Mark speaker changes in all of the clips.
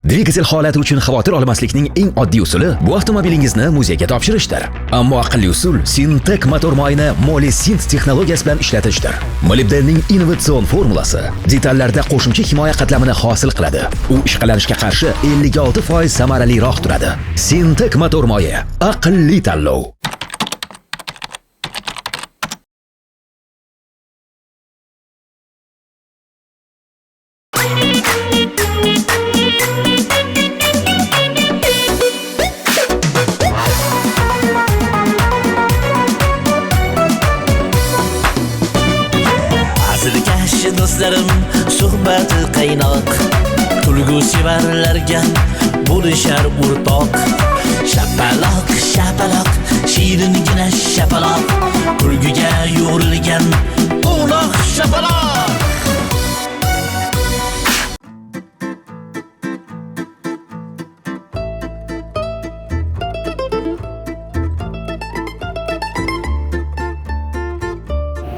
Speaker 1: Dvigatel holati uchun xavotir olmaslikning eng oddiy usuli bu avtomobilingizni muzeyga topshirishdir. Ammo aqlli usul Sintek motor moyini Molisint texnologiyasi bilan ishlatishdir. Molibdenning innovatsion formulasi detallarda qo'shimcha himoya qatlamini hosil qiladi. U ishqalanishga qarshi 56% samaraliroq turadi. Sintek motor moyi aqlli tanlov.
Speaker 2: Hazilkash do'stlarim suhbati qaynoq, Tulgu sevarlarga bo'lishar o'rtoq. Shapaloq, shapaloq, shiringina shapaloq, Kulguga yo'g'rilgan uloq shapaloq.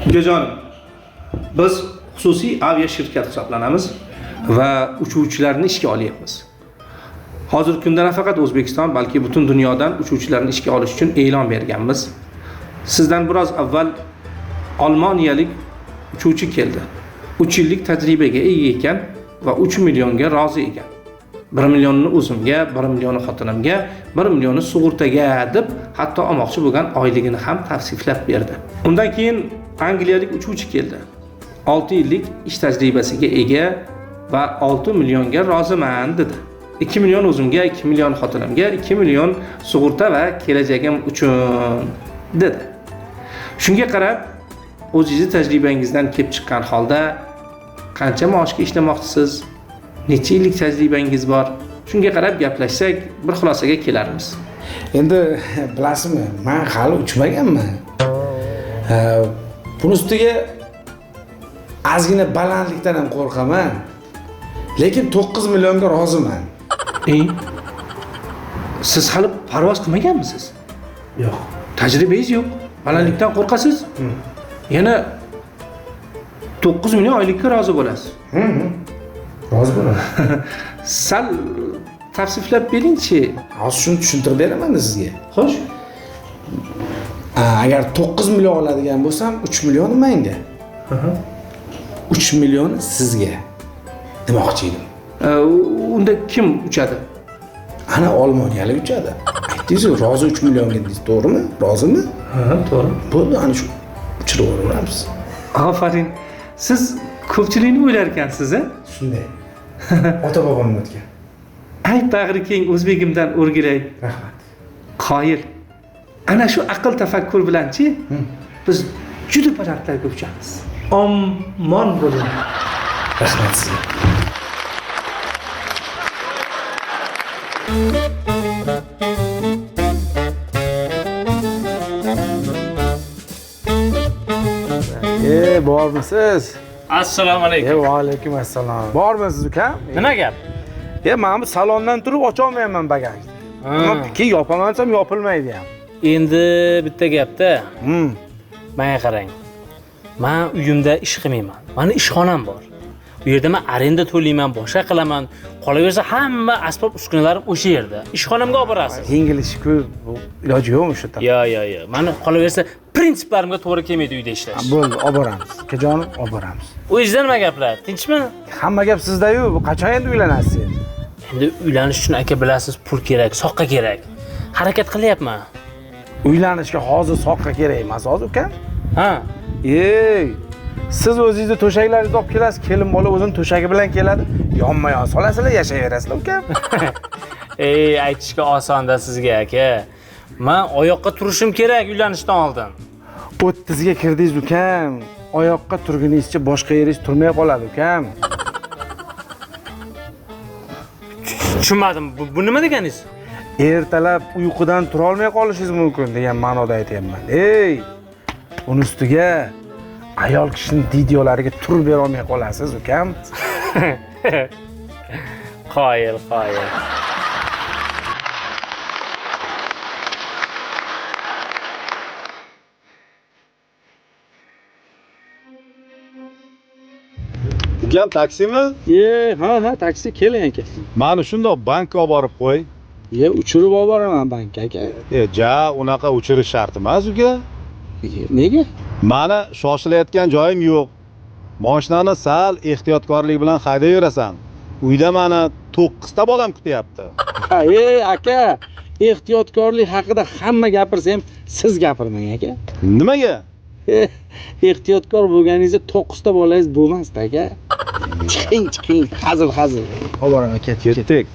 Speaker 3: Ukajonim, biz xususiy avia shirkat hisoblanamiz va uchuvchilarni ishga olyapmiz. Hozirgi kunda nafaqat O'zbekiston, balki butun dunyodan uchuvchilarni ishga olish uchun e'lon berganmiz. Sizdan biroz avval olmaniyalik uchuvchi keldi. 3 yillik tajribaga ega ekan va 3 millionga rozi ekan. 1 millionni o'zimga, 1 millioni xotinimga, 1 millioni sug'urtaga deb hatto olmoqchi bo'lgan oyligini ham tavsiflab berdi. Undan keyin angliyalik uchuvchi keldi. 6 yillik ish tajribasiga ega va 6 millionga roziman dedi. 2 million o'zimga, 2 million xotinimga, 2 million sug'urta va kelajagim uchun dedi. Shunga qarab o'zingizni tajribangizdan kelib chiqqan holda qancha maoshga ishlamoqchisiz, necha yillik tajribangiz bor, shunga qarab gaplashsak bir xulosaga kelarmiz.
Speaker 4: Endi bilasizmi, men hali uchmaganman. Buni ustiga ozgina balandlikdan ham qo'rqaman. Lekin 9 millionga roziman.
Speaker 3: Siz hali parvoz qilmaganmisiz?
Speaker 4: Yo'q.
Speaker 3: Tajribangiz yo'q. Balandlikdan qo'rqasiz. Yana 9 million oylikka rozi bo'lasiz.
Speaker 4: Rozi bo'laman.
Speaker 3: Sal tavsiflab beringchi.
Speaker 4: Hozir shuni tushuntirib beraman sizga.
Speaker 3: Xo'sh.
Speaker 4: Agar 9 million oladigan bo'lsam, 3 millioni menga. 3 millioni sizga demoqchi edim.
Speaker 3: Unda kim uchadi?
Speaker 4: Ana olmoniyalik uchadi. Aytdingiz-ku, rozi 3 millionga dedingiz, to'g'rimi? Rozimi?
Speaker 3: Ha, to'g'ri.
Speaker 4: Bo'ldi, ana shu uchirib yuboramiz.
Speaker 3: Ofarin. Siz ko'pchilikni o'ylar ekansiz, a?
Speaker 4: Shunday. Ota-bobomdan o'tgan.
Speaker 3: Ay, bag'ri keng o'zbegimdan o'rgilay.
Speaker 4: Rahmat.
Speaker 3: Qoyil. Ana shu aql tafakkur bilanchi biz juda balandlarga uchamiz. Omon bo'ling.
Speaker 4: Rahmat sizga. Bormisiz?
Speaker 5: Assalomu alaykum.
Speaker 4: Va alaykum assalom. Bormisiz ukam?
Speaker 5: Nima gap?
Speaker 4: Men bu salondan turib ocha olmayman bagajni. Keyin yopaman desam yopilmaydi ham.
Speaker 5: Endi bitta gapda. Menga qarang. Men uyimda ish qilmayman. Meni ishxonam bor. U yerda men arenda to'layman, boshqa qilaman. Qolaversa hamma asbob uskunalarim o'sha yerda. Ishxonamga olib borasiz.
Speaker 4: Yengil ish-ku, bu iloji yo'qmi shu yerda?
Speaker 5: Yo, yo, yo. Meni qolaversa prinsiplarimga to'g'ri kelmaydi uyda ishlash.
Speaker 4: Bo'ldi, olib boramiz. Ukajonim, olib boramiz.
Speaker 5: O'zingizda nima gaplar? Tinchmi?
Speaker 4: Hamma gap sizda-yu, bu qachon endi uylanasiz endi?
Speaker 5: Endi uylanish uchun aka bilasiz, pul kerak, soqqa kerak. Harakat qilyapman.
Speaker 4: Uylanishga hozir soqqa kerak emas hozir ukam.
Speaker 5: Ha.
Speaker 4: Ey, siz o'zingizni to'shaklaringizni olib kelasiz, kelin bola o'zini to'shagi bilan keladi. Yonma-yon solasizlar, yashayverasizlar ukam.
Speaker 5: Ey, aytishga osonda sizga aka. Men oyoqqa turishim kerak uylanishdan oldin.
Speaker 4: 30ga kirdingiz ukam. Oyoqqa turguningizcha boshqa yeringiz turmay qoladi ukam.
Speaker 5: Tushunmadim. Bu nima deganingiz?
Speaker 4: Ertalab uyqudan tura olmay qolishingiz mumkin degan ma'noda aytyapman. Ey, uni ustiga ayol kishining videolariga tur bera olmay qolasiz ukam.
Speaker 5: Qoyil, qoyil.
Speaker 6: Ukam taksimi?
Speaker 7: Ha, taksi keling aka.
Speaker 6: Mani shundoq bankka olib borib qo'y.
Speaker 7: Uchirib olib boraman bankka aka.
Speaker 6: Ja, unaqa uchirish shart emas uka.
Speaker 7: Nega?
Speaker 6: Mani shoshilayotgan joyim yo'q. Mashinani sal ehtiyotkorlik bilan haydayverasan. Uyda mani 9 ta bolam kutyapti.
Speaker 7: Aka, ehtiyotkorlik haqida hamma gapirsa ham siz gapirmang aka.
Speaker 6: Nimaga?
Speaker 7: Ehtiyotkor bo'lganingizda 9 ta bolangiz bo'lmasdi aka. Chiqing, chiqing, hazil, hazil.
Speaker 6: Olib boraman, ketdik.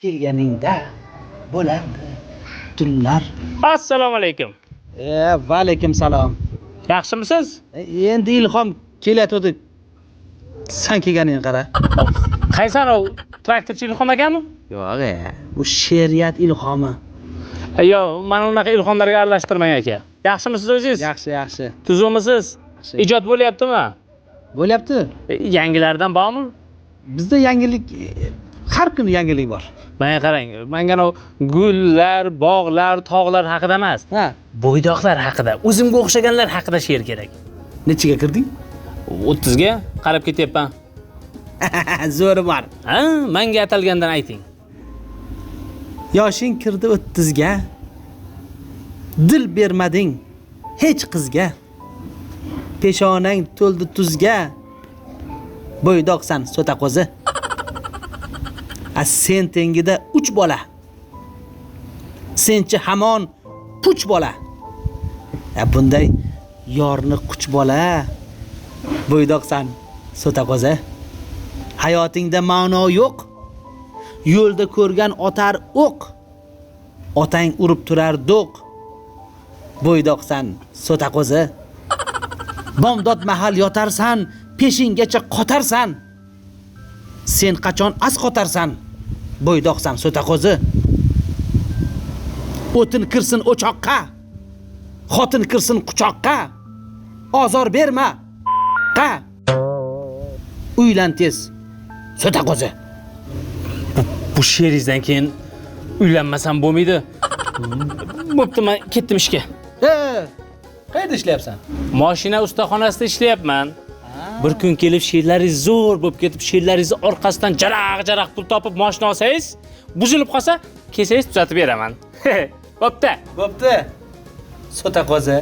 Speaker 7: Kelganingda bo'lardi tunlar.
Speaker 5: Assalomu alaykum.
Speaker 7: Va alaykum salom.
Speaker 5: Yaxshimisiz?
Speaker 7: Endi Ilhom kelayotgandi. Sen kelganingni qara.
Speaker 5: Qaysi anav traktorchi Ilhom akami?
Speaker 7: Yo'q, bu she'riyat ilhomi.
Speaker 5: Yo'q, mana unaqa ilhomlarga aralashtirmang aka. Yaxshimisiz o'zingiz?
Speaker 7: Yaxshi, yaxshi.
Speaker 5: Tuzukmisiz? Ijod bo'lyaptimi?
Speaker 7: Bo'lyapti.
Speaker 5: Yangilardan bormi?
Speaker 7: Bizda yangilik, har kuni yangilik bor.
Speaker 5: Menga qarang, menga anav gullar, bog'lar, tog'lar haqida emas.
Speaker 7: Ha,
Speaker 5: bo'ydoqlar haqida, o'zimga o'xshaganlar haqida she'r kerak.
Speaker 7: Nechiga kirding?
Speaker 5: 30 ga qarab ketyapman.
Speaker 7: Zo'ri bor.
Speaker 5: Ha, menga atalgandan ayting.
Speaker 7: Yoshing kirdi 30 ga. Dil bermading hech qizga. Peshonang to'ldi tuzga. Bo'ydoqsan so'ta qo'zi. Sen tengida 3 bola. Senchi hamon puch bola. Bunday yorni quch bola. Bo'ydoqsan so'ta qo'zi. Hayotingda ma'no yo'q. Yo'lda ko'rgan otar o'q. Otang urib turar do'q. Bo'ydoqsan so'ta qo'zi. Bomdod mahal yotarsan, peshingacha qotarsan. Sen qachon as qotarsan? Bo'ydoqsan so'ta qo'zi. O'tin kirsin o'choqqa, xotin kirsin quchoqqa. Ozor berma qa. Uylan tez so'ta qo'zi.
Speaker 5: Bu she'ringizdan keyin uylanmasam bo'lmaydi. Bo'pti, men ketdim ishga.
Speaker 7: Qayerda ishlayapsan?
Speaker 5: Mashina ustaxonasida ishlayapman. Bir kun kelib she'rlaringiz zo'r bo'lib ketib, she'rlaringizni orqasidan jaraq-jaraq pul topib mashina olsangiz, buzilib qolsa, kelsangiz tuzatib beraman. Bo'pti.
Speaker 7: Bo'pti. So'ta qo'zi.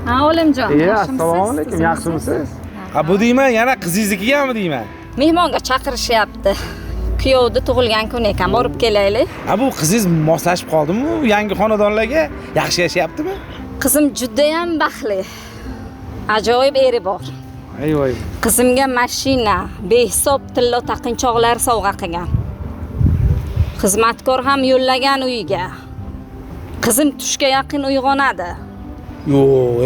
Speaker 8: Ha, Olimjon.
Speaker 4: Assalomu alaykum, yaxshimisiz? Ha, bu deyman, yana qizingiznikigami deyman?
Speaker 8: Mehmonga chaqirishyapti. Kuyovni tug'ilgan kuni ekan, borib kelaylik.
Speaker 4: Ha, bu qizingiz moslashib qoldimi yangi xonadonlarga? Yaxshi yashayaptimi?
Speaker 8: Qizim juda ham baxtli. Ajoyib eri bor.
Speaker 4: Ay voy.
Speaker 8: Qizimga mashina, behisob tillo taqinchoqlar sovg'a qilgan. Xizmatkor ham yo'llagan uyiga. Qizim tushga yaqin uyg'onadi.
Speaker 4: Yo'q,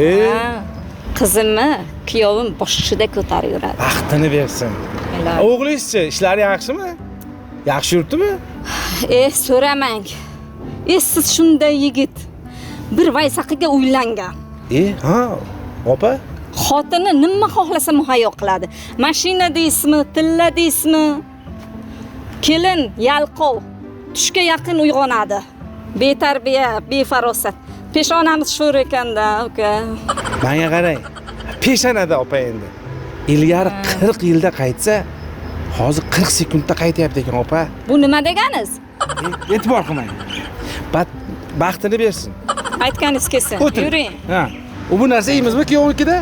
Speaker 8: Qizimni kuyovim boshida ko'tarib yuradi.
Speaker 4: Baxtini bersin. O'g'lingizchi, ishlari yaxshimi? Yaxshi yuribdimi?
Speaker 8: So'ramang. Siz shunday yigit. Bir vaysaqiga uylangan.
Speaker 4: Ha, opa.
Speaker 8: Xotini nima xohlasa muhayyo qiladi. Mashina deysizmi, tilla deysizmi? Kelin yalqov, tushga yaqin uyg'onadi. Betarbiya, befarosat. Peshonamiz sho'r ekanda, uka.
Speaker 4: Menga qarang. Peshonada opa endi. Ilgari 40 yilda qaytsa, hozir 40 sekundda qaytyapti ekan opa.
Speaker 8: Bu nima deganingiz?
Speaker 4: E'tibor qilmang. Baxtini bersin.
Speaker 8: Aytganingiz kelsin. Yuring.
Speaker 4: Ha. U bu narsa yeymizmi kuyovnikida?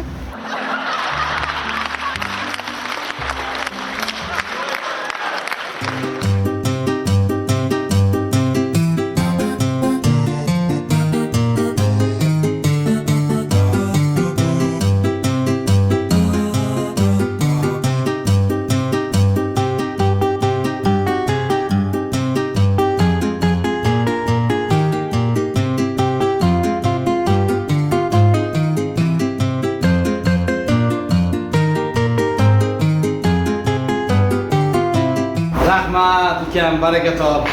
Speaker 7: Ukam, baraka top.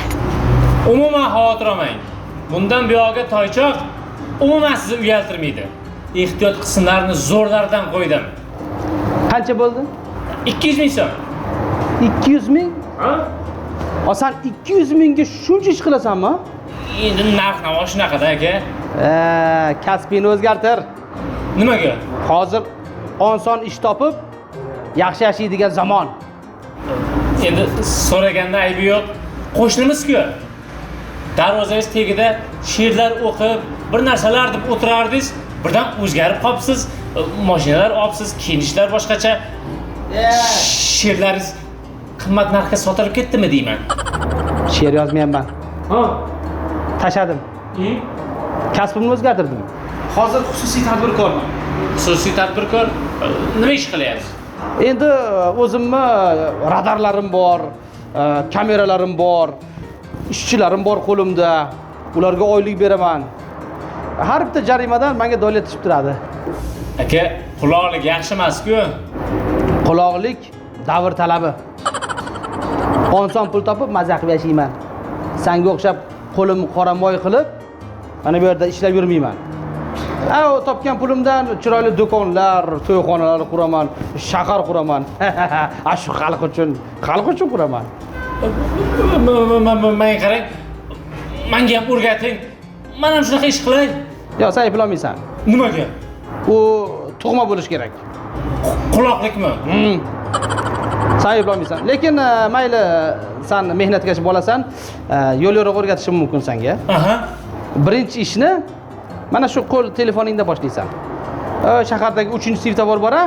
Speaker 5: Umuman xavotir olmang. Bundan buyog'iga toychoq umuman sizni uyaltirmaydi. Ehtiyot qismlarini zo'rlardan qo'ydim.
Speaker 7: Qancha bo'ldi?
Speaker 5: 200 ming so'm.
Speaker 7: 200 ming?
Speaker 5: Ha?
Speaker 7: O sen 200 mingga shuncha ish qilasanmi?
Speaker 5: Endi narx-navo shunaqada aka.
Speaker 7: Kasbingni o'zgartir.
Speaker 5: Nimaga?
Speaker 7: Hozir oson ish topib yaxshi yashaydigan zamon.
Speaker 5: Endi so'raganda aybi yo'q. Qo'shnimiz-ku. Darvozangiz tagida she'rlar o'qib, bir narsalar deb o'tirardingiz, birdan o'zgarib qolibsiz, mashinalar olibsiz, kiyinishlar boshqacha. She'rlaringiz qimmat narxga sotilib ketdimi deyman.
Speaker 7: She'r yozmayapman.
Speaker 5: Ha?
Speaker 7: Tashadim. Kasbimni o'zgartirdim. Hozir xususiy tadbirkorman.
Speaker 5: Xususiy tadbirkor nima ish qilyapsiz?
Speaker 7: Endi o'zimni radarlarim bor, kameralarim bor, ishchilarim bor qo'limda. Ularga oylik beraman. Har bitta jarimadan menga davlat tushib turadi.
Speaker 5: Aka, quloqlik yaxshi emas-ku.
Speaker 7: Quloqlik davr talabi. Oson pul topib maza qilib yashayman. Senga o'xshab qo'limni qora moy qilib mana bu yerda ishlab yurmayman. Topgan pulimdan chiroyli do'konlar, to'yxonalar quraman, shahar quraman. A shu xalq uchun quraman.
Speaker 5: Menga qarang. Menga ham o'rgating. Men ham shunaqa ish qilay.
Speaker 7: Yo'q, sen eplolmaysan.
Speaker 5: Nimaga?
Speaker 7: U tug'ma bo'lish kerak.
Speaker 5: Quloqlikmi?
Speaker 7: Sen eplolmaysan. Lekin mayli, sen mehnatkash bo'lasan, yo'l yo'riq o'rgatishim mumkin senga.
Speaker 5: Aha.
Speaker 7: Birinchi ishni mana shu qo'l telefoningda boshlaysan. Shahardagi 3-svetofor bor a?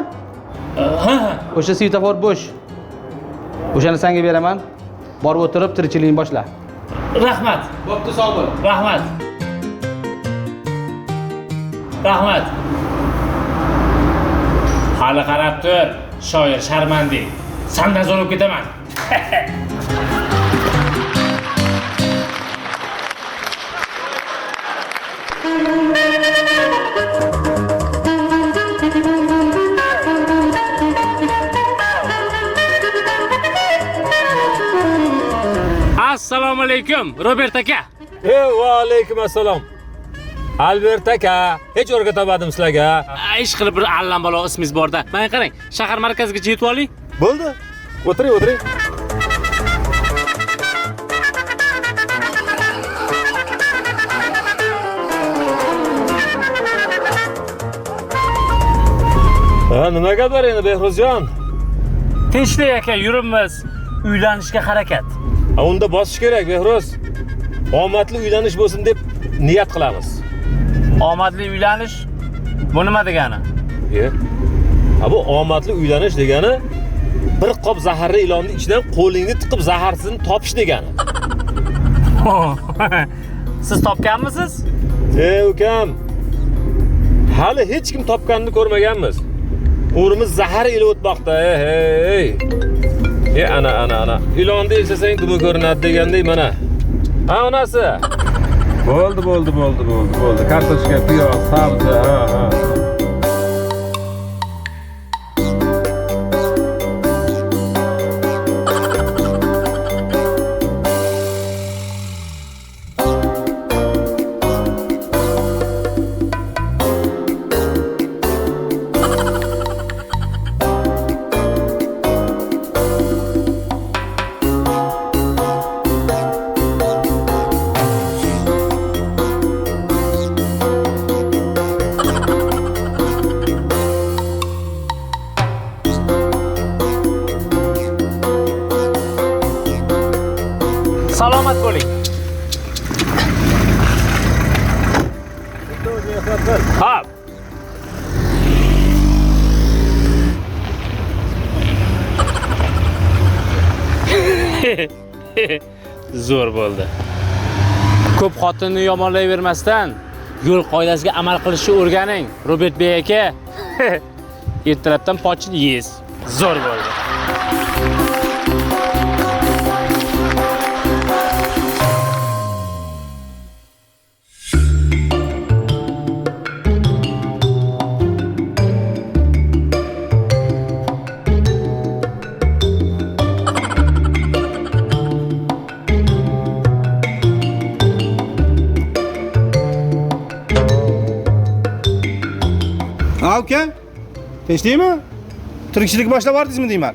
Speaker 5: Ha.
Speaker 7: O'sha svetofor bo'sh. O'shani senga beraman. Borib o'tirib tirikchilikni boshla.
Speaker 5: Rahmat.
Speaker 7: Bo'pti, sog' bo'l.
Speaker 5: Rahmat. Rahmat. Hali qarab tur, shoir sharmandi. Sandan zo'rib ketaman. Assalomu alaykum, Robert aka.
Speaker 9: Va alaykum assalom. Albert aka, hech o'rgatamadim sizlarga.
Speaker 5: Ish qilib bir allambalo ismingiz bor-da. Menga qarang, shahar markazigacha yetib oling.
Speaker 9: Bo'ldi. O'tiring, o'tiring. Ha, nima gaplar endi Behruzjon?
Speaker 5: Tinchlik aka, yuribmiz. Uylanishga harakat.
Speaker 9: Ha, unda bosish kerak Behruz. Omadli uylanish bo'lsin deb niyat qilamiz.
Speaker 5: Omadli uylanish bu nima degani?
Speaker 9: Ha, bu omadli uylanish degani bir qop zaharli ilonni ichidan qo'lingni tiqib zaharsizini topish degani.
Speaker 5: Siz topganmisiz?
Speaker 9: Ukam, hali hech kim topganini ko'rmaganmiz. Umrimiz zahar ila o'tmoqda. Hey. Ana ana ana. Ilonni eslasang dubi ko'rinadi degandek mana. Ha, onasi. Bo'ldi, bo'ldi, bo'ldi, bo'ldi, bo'ldi. Kartoshka, piyoz, sabzi, ha, ha.
Speaker 5: Salomat bo'ling. Ha. Zo'r bo'ldi. Ko'p xotinni yomonlayvermasdan yo'l qoidasiga amal qilishni o'rganing, Robert bey aka. Ertalabdan pochin yeysiz. Zo'r bo'ldi.
Speaker 3: Ha uka, tinchlikmi? Tirikchilik boshlab yubordingizmi deyman.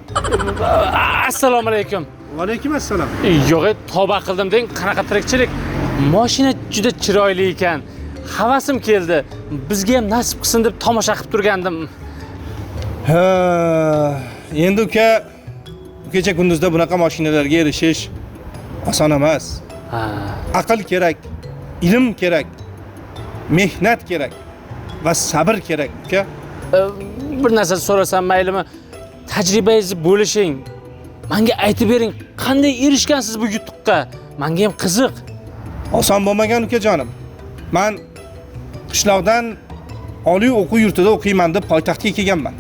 Speaker 5: Assalomu alaykum.
Speaker 3: Va alaykum assalom.
Speaker 5: Yo'q, tavba qildim deng, qanaqa tirikchilik? Mashina juda chiroyli ekan. Havasim keldi. Bizga ham nasib qilsin deb tomosha qilib turgandim.
Speaker 3: Ha, endi uka, kecha kunduzda bunaqa mashinalarga erishish oson emas. Aql kerak, ilm kerak, mehnat kerak va sabr kerak uka.
Speaker 5: Bir narsa so'rasam maylimi? Tajribangizni bo'lishing. Menga aytib bering, qanday erishgansiz bu yutuqqa? Menga ham qiziq.
Speaker 3: Oson bo'lmagan ukajonim. Men qishloqdan oliy o'quv yurtida o'qiyman deb poytaxtga kelganman.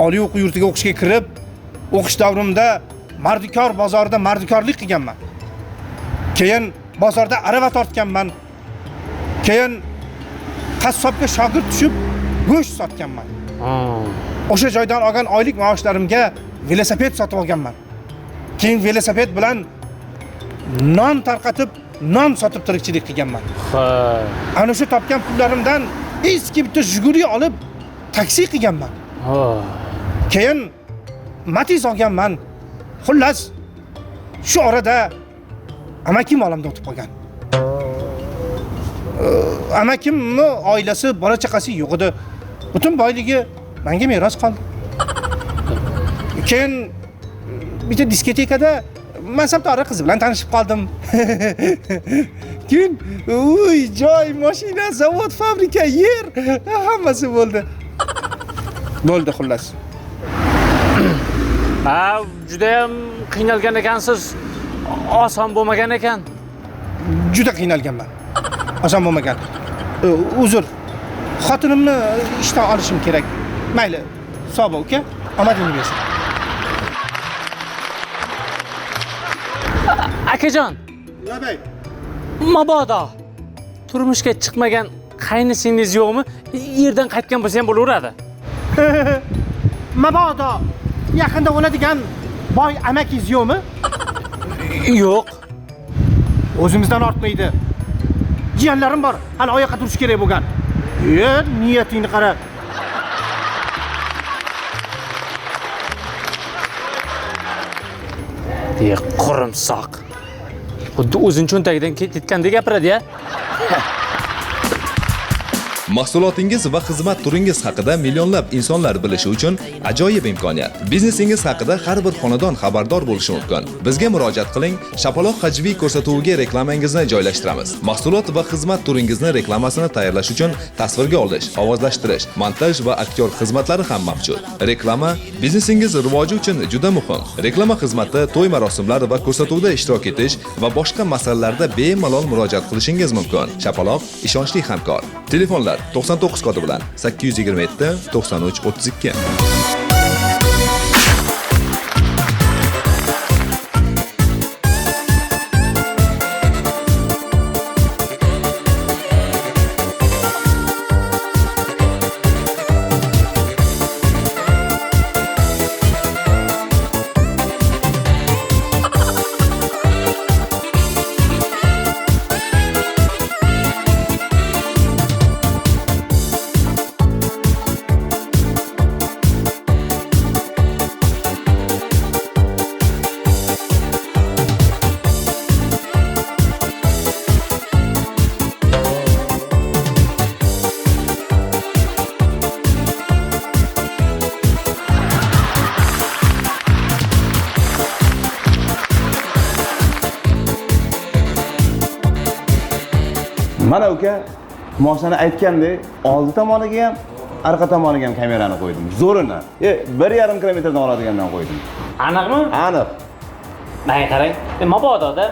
Speaker 3: Oliy o'quv yurtiga o'qishga kirib, o'qish davrimda mardikor bozorida mardikorlik qilganman. Keyin bozorda arava tortganman. Keyin qassobga shogird tushib go'sht sotganman. O'sha joydan olgan oylik maoshlarimga velosiped sotib olganman. Keyin velosiped bilan non tarqatib, non sotib tirikchilik qilganman. Ana shu topgan pullarimdan eski bitta Jiguli olib taksi qilganman. Keyin Matiz olganman. Xullas, shu orada amakim olamda o'tib qolgan. Amakimni oilasi, bola chaqasi yo'q edi. Butun boyligi menga meros qoldi. Keyin bitta diskotekada mansabdor qiz bilan tanishib qoldim. Keyin uy, joy, mashina, zavod, fabrika, yer hammasi bo'ldi. Bo'ldi xullas.
Speaker 5: Ha, juda ham qiynalgan ekansiz. Oson bo'lmagan ekan.
Speaker 3: Juda qiynalganman. Oson bo'lmagan. Uzr. Xotinimni ishdan olishim kerak. Mayli, sog' bo'l uka. Omadingni bersin.
Speaker 5: Akajon.
Speaker 3: Labay.
Speaker 5: Mabodo turmushga chiqmagan qaynisingiz yo'qmi? Yerdan qaytgan bo'lsa ham bo'laveradi.
Speaker 3: Mabodo yaqinda o'ladigan boy amakingiz yo'qmi?
Speaker 5: Yo'q.
Speaker 3: O'zimizdan ortmaydi. Jiyanlarim bor, hali oyoqqa turish kerak bo'lgan. Niyatingni qara.
Speaker 5: Deya qo'rimsoq. Xuddi o'zini cho'ntagidan ketgandek gapiradi-ya.
Speaker 10: Mahsulotingiz va xizmat turingiz haqida millionlab insonlar bilishi uchun ajoyib imkoniyat. Biznesingiz haqida har bir xonadon xabardor bo'lishi mumkin. Bizga murojaat qiling, Shapaloq hajviy ko'rsatuviga reklamangizni joylashtiramiz. Mahsulot va xizmat turingizni reklamasini tayyorlash uchun tasvirga olish, ovozlashtirish, montaj va aktyor xizmatlari ham mavjud. Reklama biznesingiz rivoji uchun juda muhim. Reklama xizmati to'y marosimlari va ko'rsatuvda ishtirok etish va boshqa masalalarda bemalol murojaat qilishingiz mumkin. Shapaloq ishonchli hamkor. Telefonlar 99 kodi bilan 827 93 32.
Speaker 11: Mana uka, mashinani aytgandek, oldi tomoniga ham, arqa tomoniga ham kamerani qo'ydim. Zo'rini. 1,5 kilometrdan oladigandan qo'ydim.
Speaker 5: Aniqmi?
Speaker 11: Aniq.
Speaker 5: Menga qarang, mabododa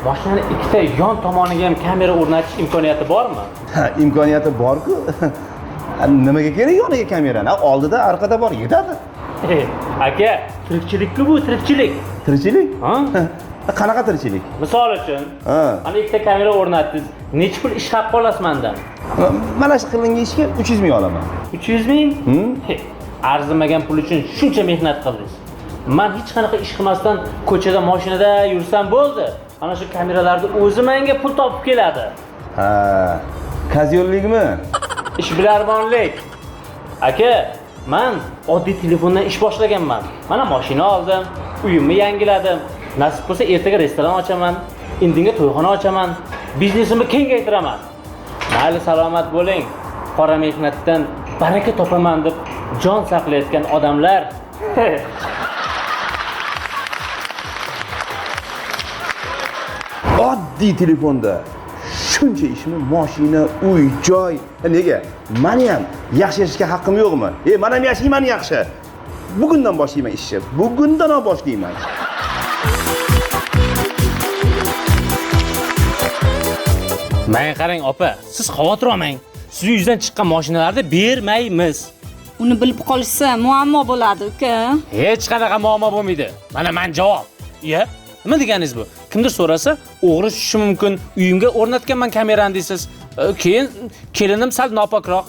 Speaker 5: mashinani ikkita yon tomoniga ham kamera o'rnatish imkoniyati bormi?
Speaker 11: Ha, imkoniyati bor-ku. Nimaga kerak yoniga kamerani? Oldida, arkada bor, yetadi.
Speaker 5: Aka, tirikchilik-ku bu, tirikchilik.
Speaker 11: Tirikchilik?
Speaker 5: Ha?
Speaker 11: Qanaqa tirikchilik?
Speaker 5: Misol uchun, ana ikkita kamera o'rnatdingiz. Necha pul ish haqi olasiz mendan?
Speaker 11: Mana shu qilingan ishga 300 ming olaman.
Speaker 5: 300 ming? Arzimagan pul uchun shuncha mehnat qildingiz. Men hech qanaqa ish qilmasdan ko'chada, mashinada yursam bo'ldi. Mana shu kameralarni o'zi menga pul topib keladi.
Speaker 11: Ha, kazyonlikmi?
Speaker 5: Ishbilarmonlik. Aka, men oddiy telefondan ish boshlaganman. Mana mashina oldim, uyimni yangiladim. Nasib bo'lsa ertaga restoran ochaman, indinga to'yxona ochaman, biznesimni kengaytiraman. Mayli, salomat bo'ling. Qora mehnatdan baraka topaman deb jon saqlayotgan odamlar.
Speaker 11: Oddiy telefonda shuncha ishmi, mashina, uy, joy. Nega? Meni ham yaxshi yashashga haqqim yo'qmi? Men ham yashayman yaxshi. Bugundan boshlayman ishni. Bugundanoq boshlayman.
Speaker 5: Menga qarang opa, siz xavotir olmang. Siz uyingizdan chiqqan mashinalarni bermaymiz.
Speaker 8: Uni bilib qolishsa muammo bo'ladi, uka.
Speaker 5: Hech qanaqa muammo bo'lmaydi. Mana men javob. Iya, nima deganingiz bu? Kimdir so'rasa, o'g'ri tushishi mumkin, uyimga o'rnatganman kamerani deysiz. Keyin kelinim sal nopokroq,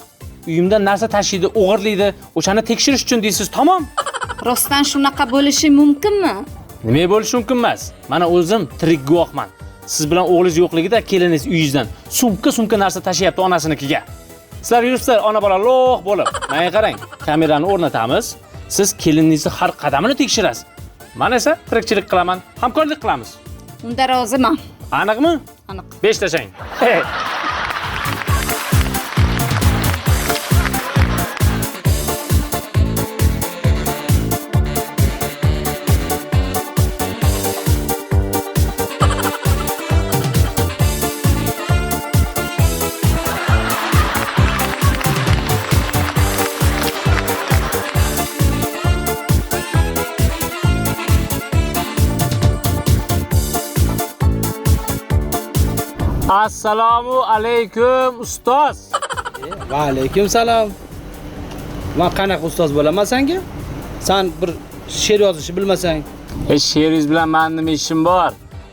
Speaker 5: uyimdan narsa tashiydi, o'g'irlaydi, o'shani tekshirish uchun deysiz, tamom.
Speaker 8: Rostdan shunaqa bo'lishi mumkinmi?
Speaker 5: Nima bo'lishi mumkin emas? Mana o'zim tirik guvohman. Siz bilan o'g'lingiz yo'qligida keliningiz uyingizdan sumka-sumka narsa tashiyapti onasinikiga. Sizlar yuribsizlar ona bola lo'q bo'lib. Menga qarang, kamerani o'rnatamiz. Siz keliningizni har qadamini tekshirasiz. Men esa tirikchilik qilaman, hamkorlik qilamiz.
Speaker 8: Unda roziman.
Speaker 5: Aniqmi?
Speaker 8: Aniq.
Speaker 5: 5 tashlang. Assalomu alaykum ustoz.
Speaker 7: Va alaykum salom. Men qanaqa ustoz bo'laman senga? Sen bir she'r yozishni bilmasang.
Speaker 5: She'ringiz bilan meni nima ishim bor?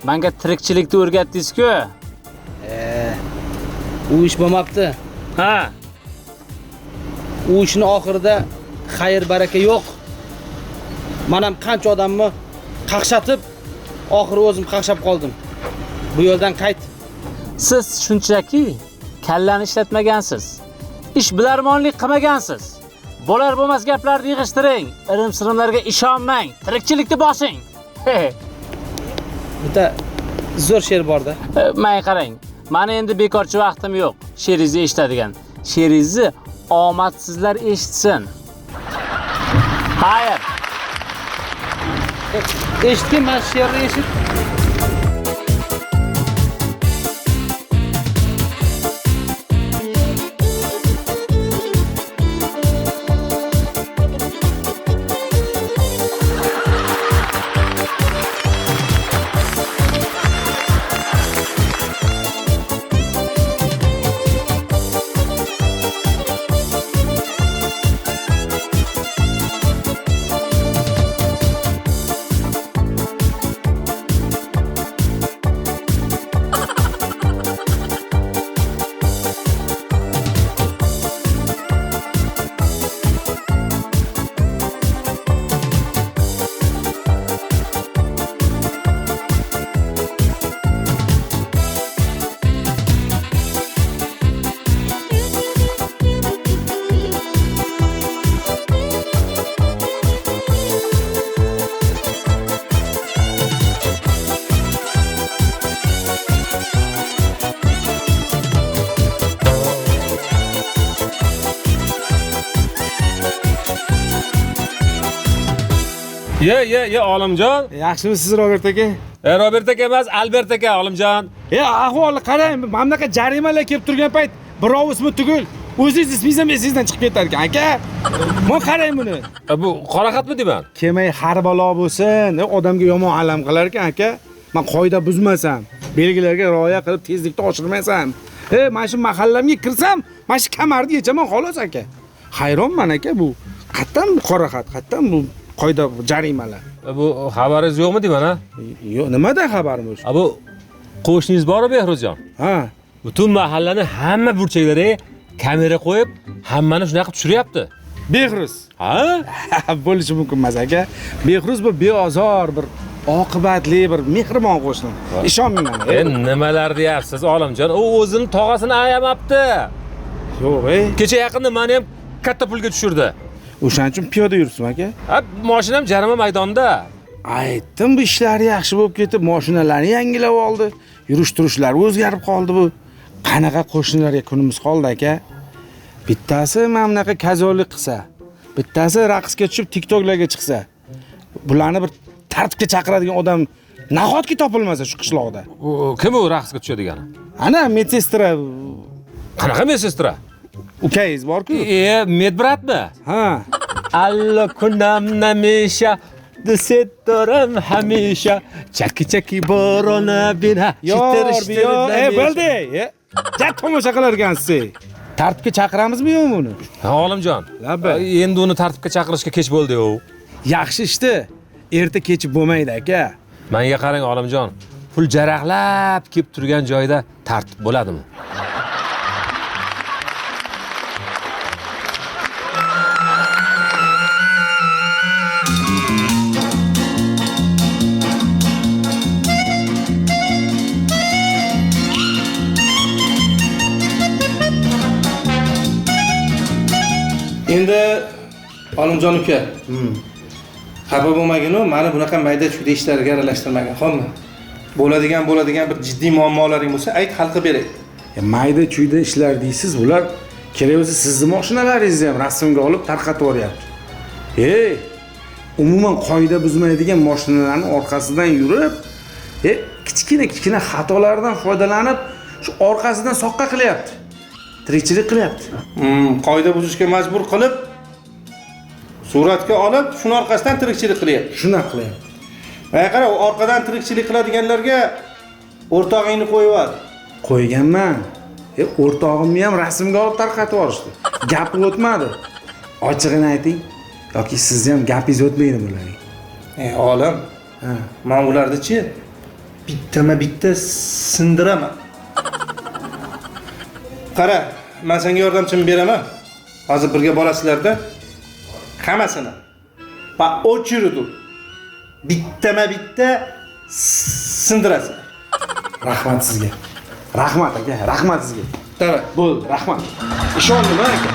Speaker 5: Menga tirikchilikni o'rgatdingiz-ku.
Speaker 7: U ish bo'lmabdi.
Speaker 5: Ha.
Speaker 7: U ishning oxirida xayr baraka yo'q. Men ham qancha odamni qaqshatib, oxiri o'zim qaqshab qoldim. Bu yo'ldan qayt.
Speaker 5: Siz shunchaki kallani ishlatmagansiz. Ish bilarmonlik qilmagansiz. Bo'lar bo'lmas gaplarni yig'ishtiring, irim-sirimlarga ishonmang, tirikchilikni bosing.
Speaker 7: Bitta zo'r she'r bor-da.
Speaker 5: Menga qarang, meni endi bekorchi vaqtim yo'q. She'ringizni eshitadigan. She'ringizni omadsizlar eshitsin. Xayr.
Speaker 7: Eshitgin, men she'rni eshit.
Speaker 9: Ye, Olimjon.
Speaker 4: Yaxshimisiz Robert aka?
Speaker 9: Robert aka emas, Albert aka, Olimjon.
Speaker 4: Ahvolni qarang, mana bunaqa jarimalar kelib turgan payt birov ismi tugul, o'zingiz ismingiz ham esingizdan chiqib ketar ekan, aka. Mana qarang buni.
Speaker 9: Bu qora xatmi deyman?
Speaker 4: Kelmay har balo bo'lsin, odamga yomon alam qilar ekan, aka. Men qoida buzmasam, belgilarga rioya qilib tezlikni oshirmasam, mana shu mahallamga kirsam, mana shu kamarni yechaman xolos, aka. Hayronman aka, bu qatdan qora xat, qatdan bu qoida jarimalar.
Speaker 9: Bu xabaringiz yo'qmi deyman, ha?
Speaker 4: Yo'q, nimadan xabarim o'zi?
Speaker 9: Bu qo'shningiz bor-ku Behruzjon?
Speaker 4: Ha.
Speaker 9: Butun mahallani hamma burchaklariga kamera qo'yib, hammani shunaqa qilib tushiryapti.
Speaker 4: Behruz.
Speaker 9: Ha?
Speaker 4: Bo'lishi mumkin emas aka. Behruz bu beozor bir oqibatli bir mehribon qo'shnim. Ishonmayman.
Speaker 9: Nimalar deyapsiz, Olimjon? U o'zini tog'asini ayamabdi.
Speaker 4: Yo'q,
Speaker 9: Kecha yaqinda meni ham Katta pulga tushirdi.
Speaker 4: O'shaning uchun piyoda yuribsizmi aka?
Speaker 9: Ha, mashinam jarima maydonida.
Speaker 4: Aytdim, bu ishlari yaxshi bo'lib ketib, mashinalarni yangilab oldi. Yurish turishlari o'zgarib qoldi bu. Qanaqa qo'shnilarga kunimiz qoldi aka? Bittasi mana bunaqa kazolik qilsa, bittasi raqsga tushib TikToklarga chiqsa, bularni bir tartibga chaqiradigan odam nahotki topilmasa shu qishloqda?
Speaker 9: Kim u raqsga tushadigani?
Speaker 4: Ana medsestra.
Speaker 9: Qanaqa medsestra?
Speaker 4: Ukangiz bor-ku.
Speaker 9: Medbratmi?
Speaker 4: Ha.
Speaker 9: Allo kunam namisha desettoram hamisha chaki-chaki borona bina.
Speaker 4: Yor, bo'ldi. Ja tomosha qilar ekansiz. Tartibga chaqiramizmi yo'qmi uni?
Speaker 9: Ha, Olimjon. Endi uni tartibga chaqirishga kech bo'ldi-yu.
Speaker 4: Yaxshi ishdi. Erta kechib bo'lmaydi aka.
Speaker 9: Menga qarang Olimjon, pul jaraqlab kelib turgan joyda tartib bo'ladimi?
Speaker 3: Endi Olimjon uka, xafa bo'lmagin-u, meni bunaqa mayda-chuyda ishlarga aralashtirmagin, xo'pmi? Bo'ladigan bir jiddiy muammolaring bo'lsa, ayt, hal qilib beray.
Speaker 4: Mayda-chuyda ishlar deysiz, bular kerak bo'lsa sizni mashinalaringizni ham rasmga olib tarqatib yuboryapti. Ey, umuman qoida buzmaydigan mashinalarning orqasidan yurib, kichkina-kichkina xatolardan foydalanib, shu orqasidan soqqa qilyapti. Tirikchilik qilyapti.
Speaker 3: Qoida buzishga majbur qilib, suratga olib, shuni orqasidan tirikchilik qilyapti.
Speaker 4: Shunaqa qilyapti.
Speaker 3: Mana qara, orqadan tirikchilik qiladiganlarga o'rtog'ingni qo'yib yubor.
Speaker 4: Qo'yganman. O'rtog'imni ham rasmga olib tarqatib yuborishdi. Gapi o'tmadi. Ochig'ini ayting, yoki sizni ham gapingiz o'tmaydimi bularning?
Speaker 3: Olim, men ularni-chi bittama-bitta sindiraman. Qara, men senga yordamchimni beraman. Hozir birga borasizlarda hammasini по очереди bittama-bitta sindirasiz.
Speaker 4: Rahmat sizga. Rahmat aka, rahmat sizga.
Speaker 3: Tamam,
Speaker 4: bo'ldi, rahmat. Ishondim aka.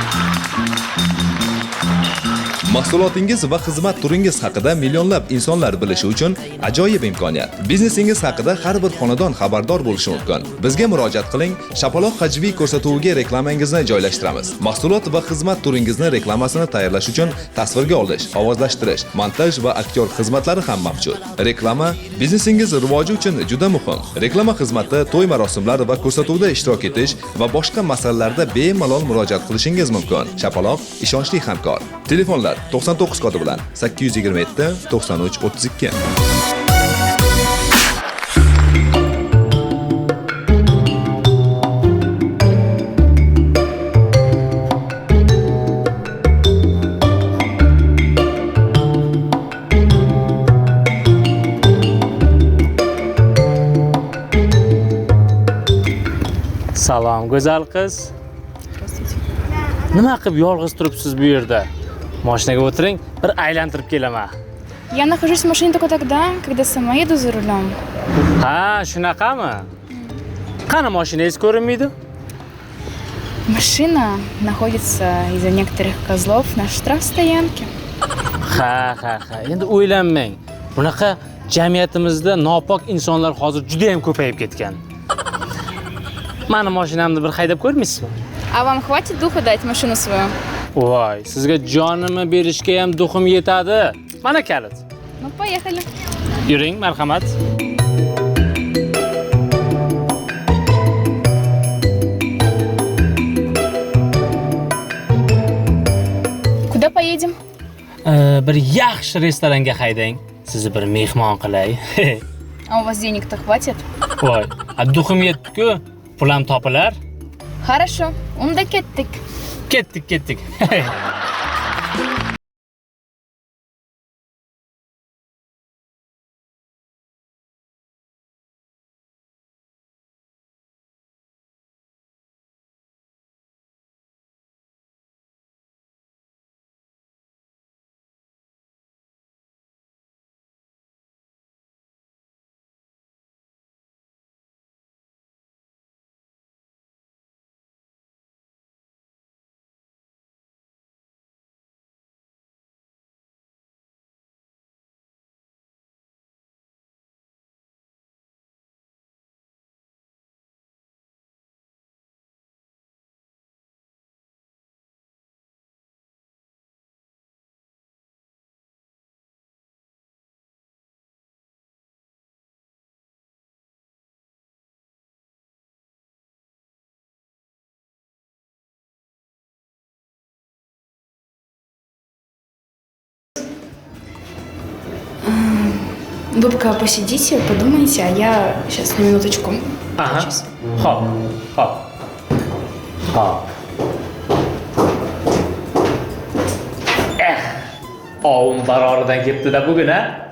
Speaker 10: Mahsulotingiz va xizmat turingiz haqida millionlab insonlar bilishi uchun ajoyib imkoniyat. Biznesingiz haqida har bir xonadon xabardor bo'lishi mumkin. Bizga murojaat qiling, Shapaloq hajviy ko'rsatuviga reklamangizni joylashtiramiz. Mahsulot va xizmat turingizni reklamasini tayyorlash uchun tasvirga olish, ovozlashtirish, montaj va aktyor xizmatlari ham mavjud. Reklama biznesingiz rivoji uchun juda muhim. Reklama xizmati to'y marosimlari va ko'rsatuvda ishtirok etish va boshqa masalalarda bemalol murojaat qilishingiz mumkin. Shapaloq ishonchli hamkor. Telefonlar 99 kodi bilan 827 93 32.
Speaker 5: Salom, go'zal qiz. Nima qilib yolg'iz turibsiz bu yerda? Mashinaga o'tiring, bir aylantirib kelaman.
Speaker 12: Я нахожусь в машине только тогда, когда сама еду за рулем.
Speaker 5: Ha, shunaqami? Qani mashinangiz ko'rinmaydi?
Speaker 12: Машина находится из-за некоторых козлов на штрафстоянке.
Speaker 5: Ha, ha, ha. Endi o'ylanmang. Bunaqa jamiyatimizda nopok insonlar hozir juda ham ko'payib ketgan. Mani mashinamni bir haydab ko'rmaysizmi?
Speaker 12: А вам хватит духа дать машину свою?
Speaker 5: Voy, sizga jonimni berishga ham duxim yetadi. Mana kalit.
Speaker 12: Ну, поехали.
Speaker 5: Yuring, marhamat.
Speaker 12: Куда поедем?
Speaker 5: Bir yaxshi restoranga haydang. Sizni bir mehmon qilay.
Speaker 12: А у вас денег-то хватит?
Speaker 5: Voy, duxim yetdi-ku. Pul ham topilar.
Speaker 12: Хорошо, unda ketdik.
Speaker 5: Ketdik, ketdik.
Speaker 12: Вы пока посидите, подумайте, а я сейчас на минуточку.
Speaker 5: Ага. Xo'p, xo'p. Xo'p. Eh, ovim baroridan kelibdi-da bugun, a?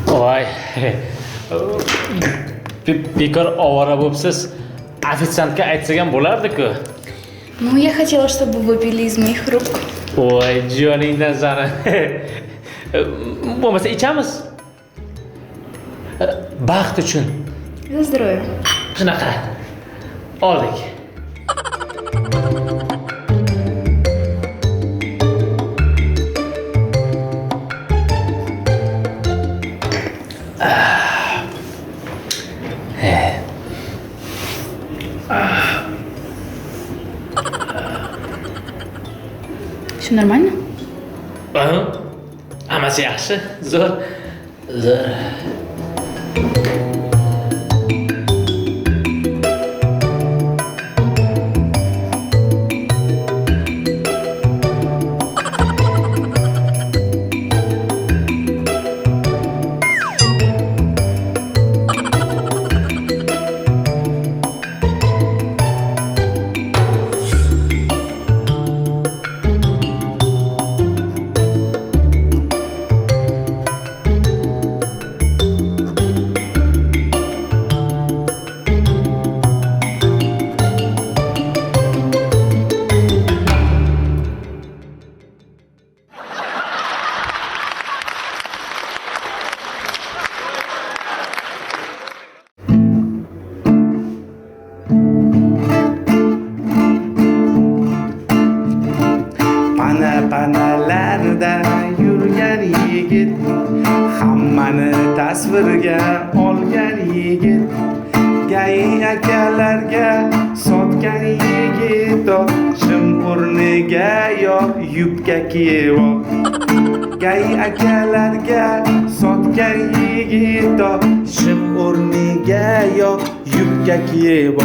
Speaker 5: Voy. Bekor ovora bo'libsiz. Ofitsiantga aytsak ham bo'lardi-ku.
Speaker 12: Ну, я хотела, чтобы вы пили из моих рук.
Speaker 5: Voy, joningdan sani. Bo'lmasa ichamiz. Baxt uchun.
Speaker 12: За здоровье.
Speaker 5: Shunaqa. Oldik.
Speaker 12: Все нормально?
Speaker 5: Aha. Hammasi yaxshi. Zo'r. Zo'r.
Speaker 4: Pana-panalarda yurgan yigit, hammani tasvirga olgan yigit, gai akalarga sotgan yigit, shim o'rniga yo yubka kiyib, gai akalarga sotgan yigit, shim o'rniga yo yubka kiyib.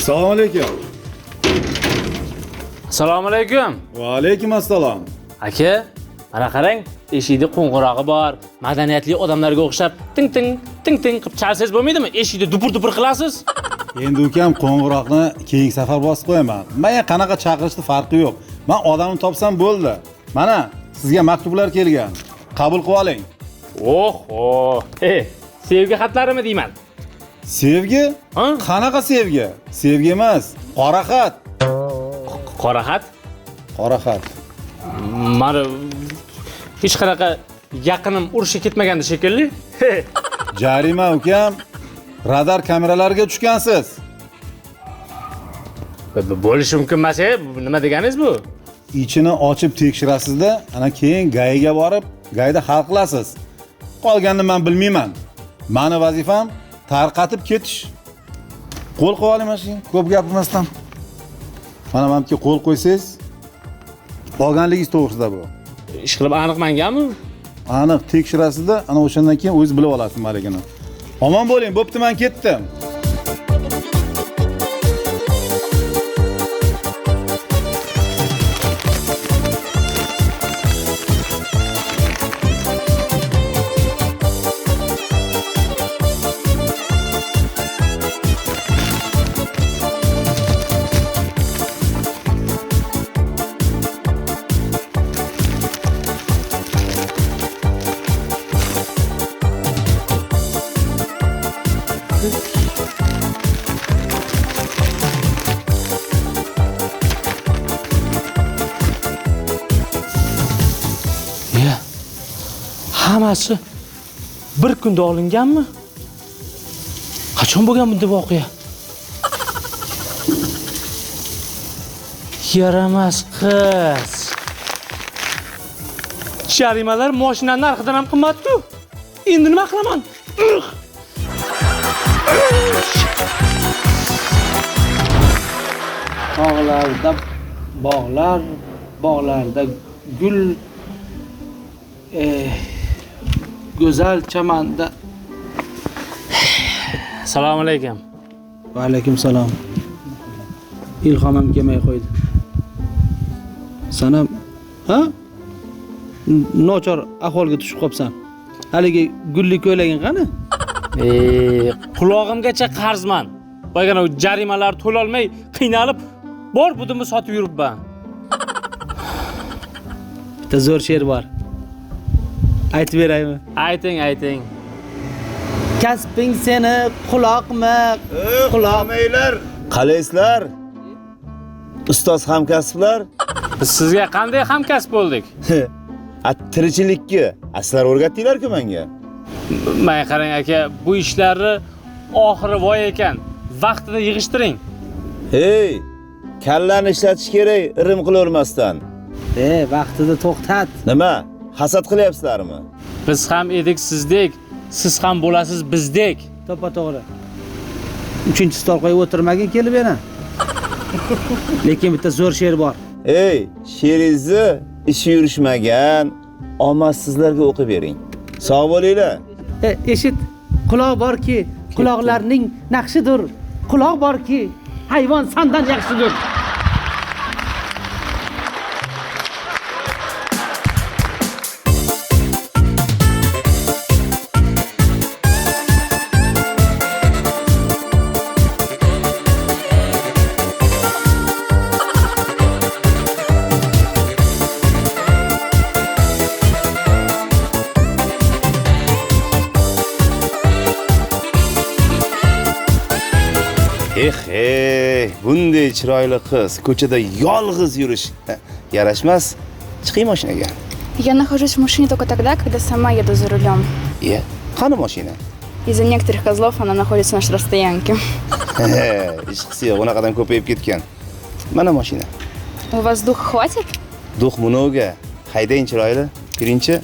Speaker 6: Assalomu alaykum.
Speaker 5: Assalomu alaykum.
Speaker 6: Va alaykum assalom.
Speaker 5: Aka, mana qarang, eshikda qo'ng'irog'i bor. Madaniyatli odamlarga o'xshab ting ting ting ting qilib chalsangiz bo'lmaydimi? Eshikda dupur-dupur qilasiz.
Speaker 6: Endi ukam qo'ng'iroqni keyingi safar bosib qo'yaman. Menga qanaqa chaqirishni farqi yo'q. Men odamni topsam bo'ldi. Mana sizga maktublar kelgan. Qabul qilib oling.
Speaker 5: Oho, sevgi xatlarimi deyman.
Speaker 6: Sevgi? Qanaqa sevgi? Sevgi emas, qora xat.
Speaker 5: Qora xat?
Speaker 6: Qora xat.
Speaker 5: Mani hech qanaqa yaqinim urushga ketmagandi shekilli.
Speaker 6: Jarima ukam, radar kameralariga tushgansiz.
Speaker 5: Bo'lishi mumkin emas, nima deganingiz bu?
Speaker 6: Ichini ochib tekshirasizda, ana keyin GAIga borib, GAIda hal qilasiz. Qolganini men bilmayman. Meni vazifam tarqatib ketish. Qo'l qo'ya oling mashina, ko'p gapirmasdan. Mana manimki qo'l qo'ysangiz, olganligingiz to'g'risida bu.
Speaker 5: Ish qilib aniq mangami?
Speaker 6: Aniq tekshirasizda, ana o'shandan keyin o'zingiz bilib olasiz nimaligini. Omon bo'ling, bo'pti, men ketdim.
Speaker 5: Hammasi bir kunda olinganmi? Qachon bo'lgan bunday voqea? Yaramas qiz. Jarimalar mashina narxidan ham qimmat-ku. Endi nima qilaman?
Speaker 7: Tog'larda bog'lar, bog'larda gul, go'zal chamanda.
Speaker 5: Assalomu alaykum.
Speaker 7: Va alaykum salom. Ilhom ham kelmay qo'ydi. Sanam, ha? Nochor ahvolga tushib qolibsan. Haligi gulli ko'ylaging qani?
Speaker 5: Qulog'imgacha qarzman. Boyagina jarimalar to'lolmay qiynalib, bor budimni sotib yuribman.
Speaker 7: Bitta zo'r she'r bor. Aytib beraymi?
Speaker 5: Ayting, ayting.
Speaker 7: Kasbing seni quloqmi?
Speaker 11: Quloqmanglar. Qalaysizlar? Ustoz hamkasblar?
Speaker 5: Biz sizga qanday hamkasb bo'ldik?
Speaker 11: A tirikchilikka, sizlar o'rgatdinglar-ku menga.
Speaker 5: Menga qarang aka, bu ishlarni oxiri voy ekan. Vaqtida yig'ishtiring.
Speaker 11: Hey, kallani ishlatish kerak, irim qilavermasdan.
Speaker 7: Vaqtida to'xtat.
Speaker 11: Nima? Hasad qilyapsizlarmi?
Speaker 5: Biz ham edik sizdek, siz ham bo'lasiz bizdek.
Speaker 7: To'ppa-to'g'ri. 3-stol qo'yib o'tirmagin kelib yana. Lekin bitta zo'r she'r bor.
Speaker 11: Ey, she'ringizni ishi yurishmagan omadsizlarga o'qib bering. Sog' bo'linglar.
Speaker 7: Eshit, quloq borki, quloqlarning naqshidir. Quloq borki, hayvon sandan yaxshidir.
Speaker 11: Bunday chiroyli qiz ko'chada yolg'iz yurish yarashmas. Chiqing mashinaga.
Speaker 12: Я нахожусь в машине только тогда, когда сама еду за рулем.
Speaker 11: Qani mashina?
Speaker 12: Из-за некоторых козлов она находится на штрафстоянке.
Speaker 11: Ishqisi yo'q, unaqadan ko'payib ketgan. Mana mashina.
Speaker 12: У вас дух хватит?
Speaker 11: Дух много. Haydang chiroyli. Birinchi.